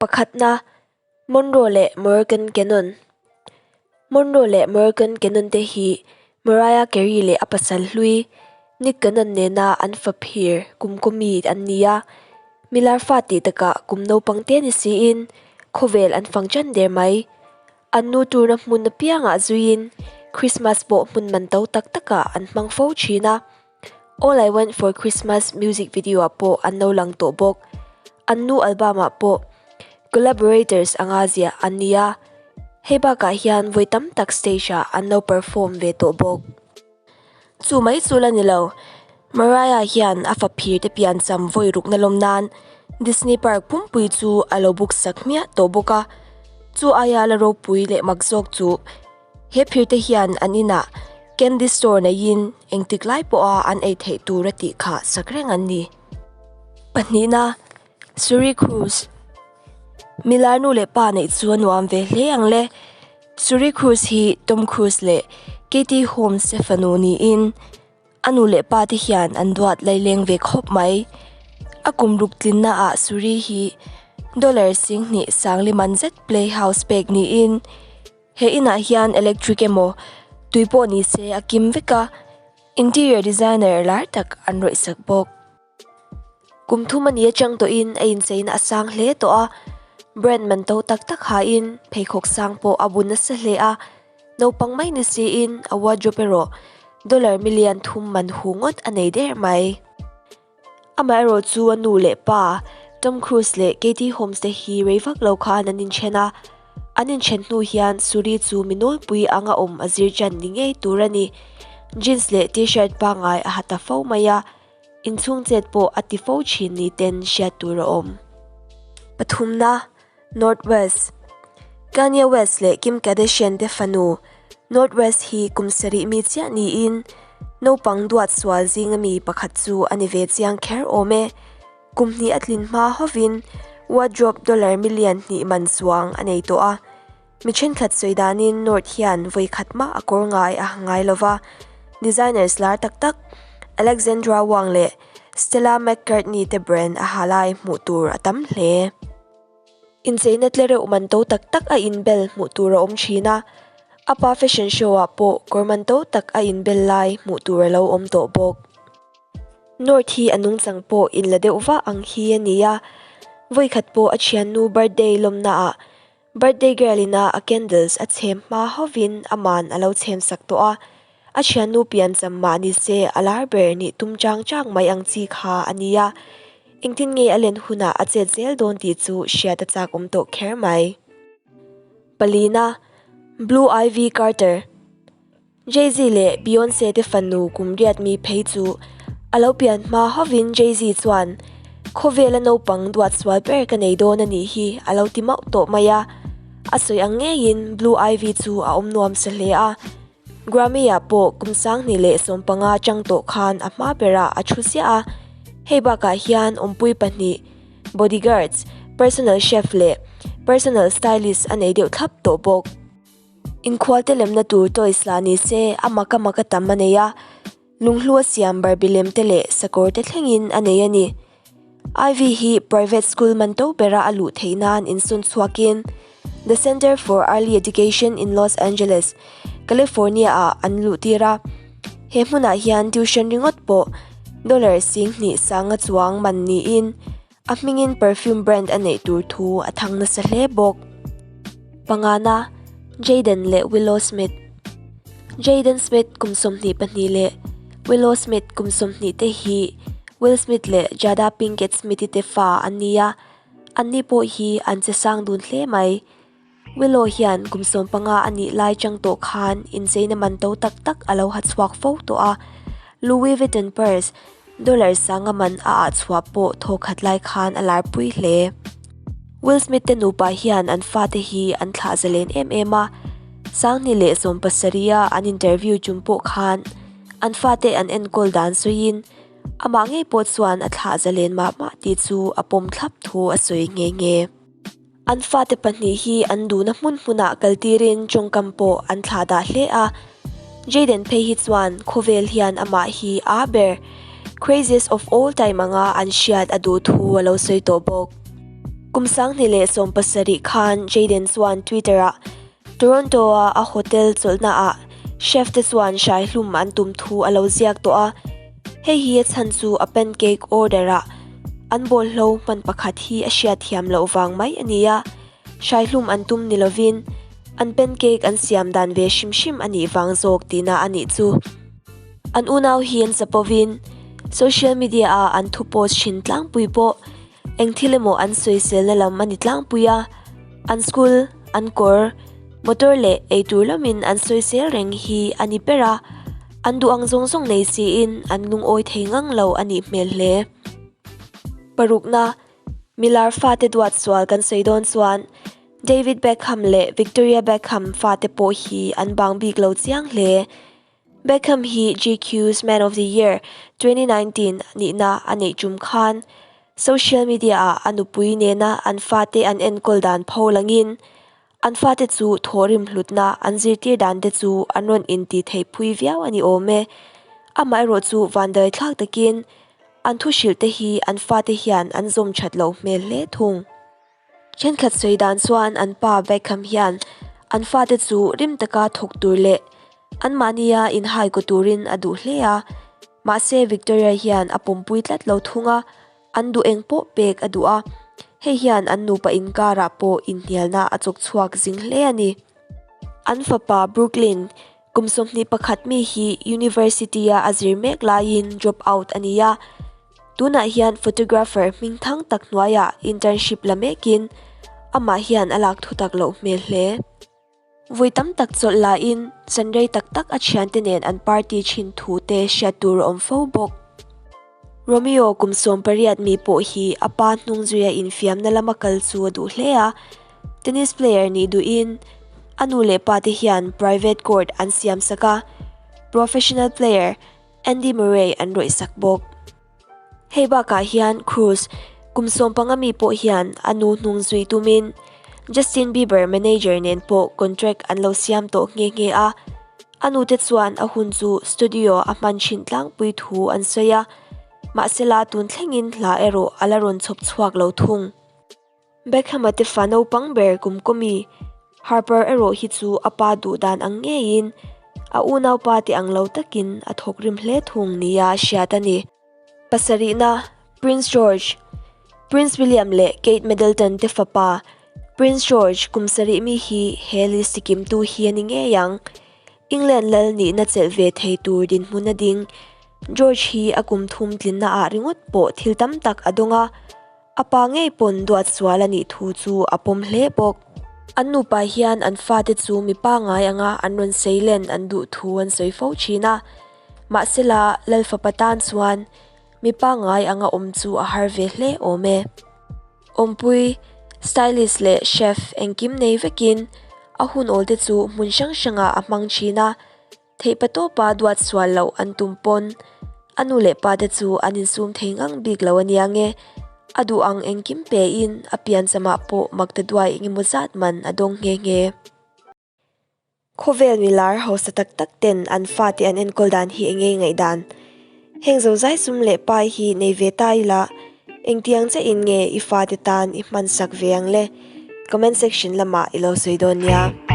Pakhatna, Monroe leh Morgan Cannon. Monroe leh Morgan Cannon te hi Mariah Carey leh a pasal hlui Nick Cannon nena an faphir kumkaw mi an ni a. Milar fa tih takah kum naupang te ni siin khawvel an fang chan der mai. An nu turna hmun apiangah zuiin Christmas pawh hmun man to tak takah an hmang fo thin a. All I Want For Christmas music video ah pawh an lo lang tawh bawk. An nu album ah pawh collaborators anga ziah an ni a, hei bakah hian vawi tam tak stage ah an lo perform ve tawh bawk. Chu mai chu la ni lo, Mariah hian a faphir te piancham vawi rukna lawm nan Disney Park pumpui chu a lo book sak hmiah tawh bawk a, chu aia la ropui leh mak zawk chu He phirte hian an inah candy store neiin engtik lai pawha an ei theih tur a tih kha sak reng an ni. Pahnihna, Suri Cruise. Milar nu leh pa neih chu a nuam ve hle ang le. Suri Cruise hi Tom Cruise leh Katie Holmes te fanu niin a nu leh pa te hian an duat laileng ve khawp mai. A kum ruk tlinna ah Suri hi dollar 20 sangliman zet playhouse pek niin He inah hian electric emaw tui pawh ni se a kim vek a, interior designer lar tak an rawih sak bawk. Kum thum a ni atang tawhin a incheina a sang hle tawh a, brand man to tak tak hain pheikhawk sang pawh a bu nasa hle a, naupang mai ni siin a wardrobe erawh dollar million thum man hu ngawt a nei der mai. Amaherawh chu a nu leh pa, Tom Cruise leh Katie Holmes te hi rei vak lo khan an inthen a. An inthen hnu hian Suri chu mi nawlpui anga awm a zir chan ni ngei tur a ni. Jeans leh T-shirt pangngai a ha ta fo mai a, inchhung chet pawh a ti fo thin ni ten hriat tur a awm. Pathumna, North West. Kanye West leh Kim Kardashian te fanu, North West hi kum sarih mi chiah niin naupang duat sual zinga mi pakhat chu a ni ve chiang kher awm e. Kum hnih a tlin hma hovin wardrobe dollar million hnih man chuang a nei tawh a. Mi thenkhat sawi danin North hian vawi khat mah a kawr ngai a ha ngai lova, designers lar tak tak Alexandra Wang leh Stella McCartney te brand a ha lai hmuh tur a tam hle. Incheina tle reuh man to tak tak a inbel hmuh tur a awm thin a, a pa fashion show ah pawh kawr man to tak a inbel lai hmuh tur a lo awm tawh bawk. North hi a nungchang pawh inla deuh vah ang hi a ni a, vawikhat pawh a thiannu birthday lawmna ah birthday girl ina a candles a chhem hma hovin aman a lo chhem sak tawh a, a thiannu piancham mah ni se a lar ber nih tum chang chang mai ang chi kha a ni a. Engtin nge a len hunah a chet zel dawn tih chu hriat a chak awm tawh kher mai. Palina, Blue Ivy Carter, Jay-Z leh Beyonce te fanu kum riat mi phei chu a lo pian hma hovin Jay-Z chuan khawvela naupang duat sual ber ka nei dawn a nih hi a lo ti mauh tawh mai a. A sawi ang ngeiin Blue Ivy chu a awm nuam sa hle a. Grammy-ah pawh kum 2015 chang tawh khan a hma berah a thu ziah a, hei bakah hian awmpui pahnih, bodyguards, personal chef leh personal stylist a nei deuh thlap tawh bawk. Inkhualte lemna tur toys lah ni se a mak a mak a tam a nei a, lunghlua siam Barbie lemte leh sakawrte thlengin a nei a ni. Ivy hi private school man to bera a luh theih nan insawn chhuakin The Center for Early Education in Los Angeles, California ah an luh tir a. He hmunah hian tuition ringawt pawh dollar 2000 sanga chuang man niin a hmingin perfume brand a neih tur thu a thang nasa hle bawk. Pangana, Jayden leh Willow Smith Jayden Smith kum 22 leh Willow Smith kum 20 te hi Will Smith leh Jada Pinkett Smith-i te fa an ni a, anni pawh hi an che sang dun hle mai. Willow hian kum 15 a nih lai chang tawh khan incheina man to tak tak a lo ha chhuak fo tawh a, Louis Vuitton purse dollar sanga man a ah chhuah pawh thaw khat lai khan a larpui hle. Will Smith te nupa hian an fate hi an thlah zalen em em a, 2017 a an interview chung pawh khan an fate an enkawl dan sawiin Amah ngei pawh chuan a thlah zalen mah mah tih chu a pawm thlap thu a sawi nghe nghe. An fate pahnih hi an duhna hmun hmunah kal tirin tawngkam pawh an thlah dah hle a. Jayden phei hi chuan khawvel hian amah hi a ber, craziest of all time anga an hriat a duh thu a lo sawi tawh bawk. Kum 2017 khan Jayden chuan Twitter-ah Toronto-a a hotel chawlhnaah chef te chuan hrai hlum an tum thu a lo ziak tawh a. Hei hi a chhan chu a pancake order-ah an bawlhlo hman pakhat hi a hriat thiam loh vang mai a ni a. Hrai hlum an tum ni lovin an pancake an siam dan ve hrim hrim a nih vang zawk tihna a nih chu. An unau hi an chapovin social media-ah an thu post thin tlangpui pawh Eng thil emaw an sawiselna lam a ni tlangpui a, an school, an kawr, motor leh eitur lamin an sawisel reng hi a ni ber a, an duh ang zawng zawng nei siin an lungawi thei ngang lo a nih hmel hle. Parukna, Milar fate duat sual kan sawi dawn chuan David Beckham leh Victoria Beckham fate pawh hi an bang bik lo chiang hle. Beckham hi GQ's Man of the Year 2019 nihna a neih tum khan social media-ah a nupui nena an fate an enkawl dan pho langin an fate chu thawhrim hlutna an zirtir dan te chu an rawn intih theih phui viau a ni awm e. Amaherawh chu vanduai thlak takin an thu hrilh te hi an fate hian an zawm that loh hmel hle thung. Thenkhat sawi dan chuan an pa Beckham hian an fate chu rim taka thawk tur leh anmahnia inhai kaw turin a duh hle a, mahse Victoria hian a pawmpui tlat lo thung a, an duh eng pawh pek a duh a, hei hian an nupa inkarah pawh inhnialna a chawk chhuak zing hle a ni. An fapa Brooklyn kum 21 mi hi University-a a zir mek laiin drop out a ni a. Tunah hian photographer hmingthang tak hnuaiah internship la mekin amah hian a lak thutak loh hmel hle. Vui tam tak chawlh lahin zan rei tak tak a thiante nen an party thin thu te hriat tur a awm fo bawk. Romeo kum 18 mi pawh hi a pa hnung zuia infiamna lama kal chu a duh hle a, tennis player nih duhin a nu leh pa te hian private court an siam sak a, professional player Andy Murray an rawih sak bawk. Hei bakah hian Cruz, kum 15 mi pawh hian a nu hnung zui tumin Justin Bieber manager nen pawh contract an lo siam tawh nghe nghe a. A nute chuan a hun chu studio a hman thin tlangpui thu an sawi a, mahsela tun thlengin hla erawh a la rawn chhawp chhuak lo thung. Beckham-a te fa naupang ber kum kawmi Harper erawh hi chu a pa duh dan ang ngeiin a unaupa te ang lo takin a thawk rim hle thung nia a hriat a ni. Pasarihna, Prince George, Prince William leh Kate Middleton te fapa Prince George kum sarih mi hi he list kimtu hi a ni ngei ang. England lal nihna chelh ve thei tur dinhmun a ding. George hi a kum thum tlinna ah ringawt pawh thil tam tak a dawng a. A pa ngei pawn duat sual a nih thu chu a pawm hle bawk. An nupa hian an fate chu mi pangngai anga an rawn sei len an duh thu an sawi fo thin a. Mahsela, Lalfapa tan chuan mi pangngai anga awm chu a har ve hle awm e. Awmpui, stylist leh chef engkim nei vekin a hun awl te chu hmun hrang hrangah a hmang thin a. Theihpatawpa duat sual loh an tum pawn a nu leh pa te chu an insum thei ngang bik lo a nia nge. A duh ang engkim pein a pianchamah pawh makta duai engemaw zat man a dawng nghe nghe. Khawvel milar hausa tak tak ten an fate an enkawl dan hi enge ngaihdan? Heng zozai sum leh pai hi nei ve ta ila engtiang che in nge i fate tan i hmansak ve ang le? Comment section lamah i lo sawi dawn nia.